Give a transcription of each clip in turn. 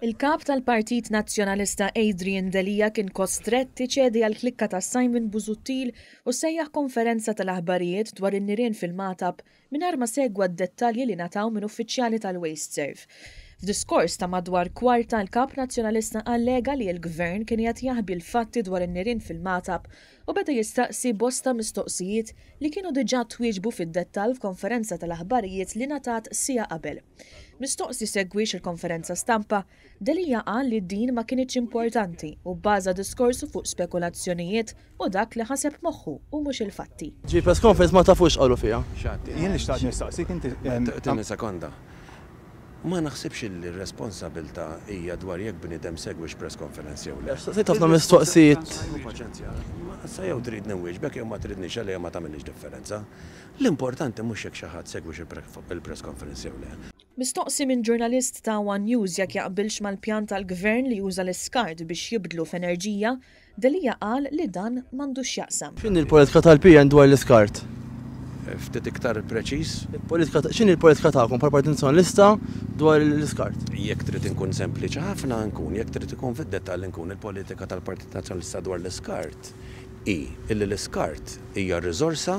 Il-Kap tal-Partit Nazzjonalista Adrian Delia kien kostrett iċedi għall-klikka ta' Simon Busuttil u sejjaħ konferenza tal-aħbarijiet dwar in-nirien fil-Magħtab mingħajr ma segwa d-dettalji li ngħataw minn uffiċjali tal-WasteServ. F'diskors ta' madwar kwarta l-Kap Nazzjonalista allega li l-Gvern kien qiegħed jaħbi l-fatti dwar in-nirien fil-Magħtab u beda jistaqsi bosta mistoqsijiet li kienu diġà twieġbu fid-dettall f'konferenza tal-aħbarijiet li ngħatat siegħa qabel. Mistoqsi segwiex il-konferenza stampa, Delia qal li din ma kinitx importanti u bbaża diskorsu fuq spekulazzjonijiet u dak li ħaseb moħħu u mhux il-fatti. Ġifieri press conference ma tafux x'qalu fiha. Jien li xtaqt nistaqsik inti. Tini sekonda. Ma naħsibx illi r-responsabilità hija dwar jekk bniedem segwiex press conference jew le. Staqsejt ħafna mistoqsijiet. Paċenzja. Issa jew tridni nwieġbek jew ma tridnix għalija ma tagħmillix differenza. L-importanti mhux jekk xi ħadd segwiex il-press conference jew le. Mistoqsi minn ġurnalist ta' one News jekk jaqbilx mal-pjan tal-Gvern li juża l-iskart biex jibdlu f'enerġija, Delia qal li dan m'għandux x'jaqsam. X'inhi l-politika tal-PN dwar l-iskart? Ftit iktar preċiż? Il-politika, x'inhi l-politika tagħkom bħala Partit Nazzjonalista dwar l-iskart? Jekk trid inkun sempliċi ħafna nkun, jekk trid ikun fid-dettall inkun. Il-politika tal-Partit Nazzjonalista dwar l-iskart hi illi l-iskart hija riżorsa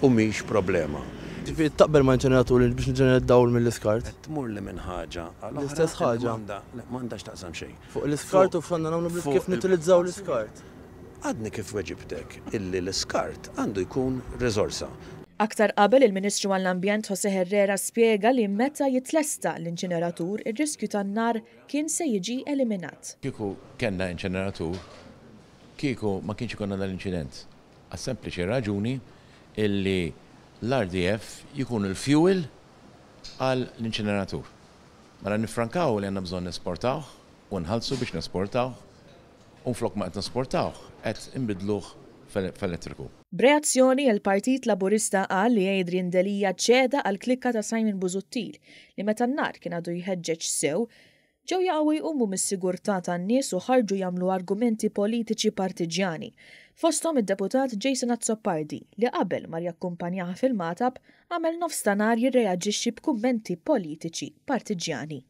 u mhix problema. Ġifieri taqbel ma' inċeneratur biex niġġenera d-dawl mill-iskart? Qed tmurli minn ħaġa għal oħra. L-istess ħaġa. Le, m'għandha x'taqsam xejn. Fuq l-iskart u f'x'għandna nagħmlu kif nutilizzaw l-iskart. Għadni kif weġibtek illi l-iskart għandu jkun riżorsa. Aktar qabel il-Ministru għall-Ambjent José Herrera spjega li meta jitlesta l-inċineratur ir-riskju tan-nar kien se jiġi eliminat. Kieku kellna inċineratur, kieku ma kienx ikollna dan l-inċident. Għas-sempliċi raġuni illi l-RDF jkun il-fuel għal l-inċineratur. Mela niffrankaw li għandna bżonn nesportawh u nħallsu biex nesportawh u flok ma qed nesportawh qed inbiddluh f'elettriku. B'reazzjoni, il-Partit Laburista qal li Adrian Delia ċeda għall-klikka ta' Simon Busuttil li meta n-nar kien għadu jħeġġeġ sew, ġew jaqgħu jqumu mis-sigurtà tan-nies u ħarġu jagħmlu argumenti politiċi partiġġjani. Fosthom id-Deputat Jason Azzopardi li qabel mar jakkumpanjah fil-Magħtab għamel nofs ta' nhar jirreaġixxi b'kummenti politiċi partiġġjani.